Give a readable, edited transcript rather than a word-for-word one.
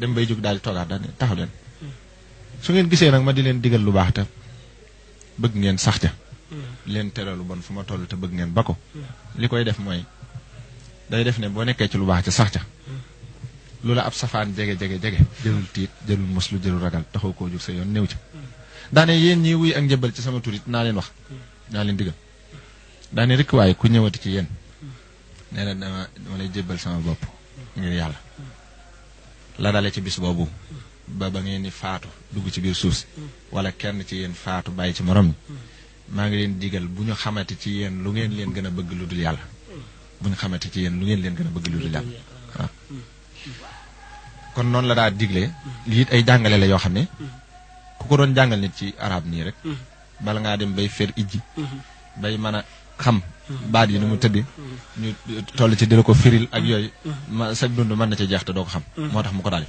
dem bay jóg daal di toogaat daal ne taxaw leen su ngeen gisee nag ma di leen digal lu baax te bëgg ngeen sax ca leen tere lu bon fu ma toll te bëgg ngeen ba ko li koy def mooy day def ne boo nekkee ci lu baax ca sax ca loola ab safaan jege jërul tiit jërul muslu jërul ragal taxaw koo jóg sa yoon néew ca daane yéen ñi wuy ak njëbal ci sama turit naa leen wax naa leen digal daane rek waaye ku ñëwati ci yéen nee na dama lay jébbal sama bopp ngir yàlla la dale ci bis boobu ba ngeen ni faatu dugg ci biir suuf si wala kenn ci yéen faatu bàyyi ci morom mi maa ngi leen digal bu ñu xamante ci yéen lu ngeen leen gën a bëgg lu dul yàlla bu ñu xamante ci yéen lu ngeen leen gën a bëgg lu dul yàlla waaw kon noonu la daa diglee lii it ay jàngale la yoo xam ne ku ko doon jàngal nit ci arab nii rek bala ngaa dem bay fer ijji bay mën a xam baat yi nu mu tëddi ñu toll ci dina ko firil ak yooyu ma sag dund mën na ca jeex te doo ko xam moo tax mu ko daal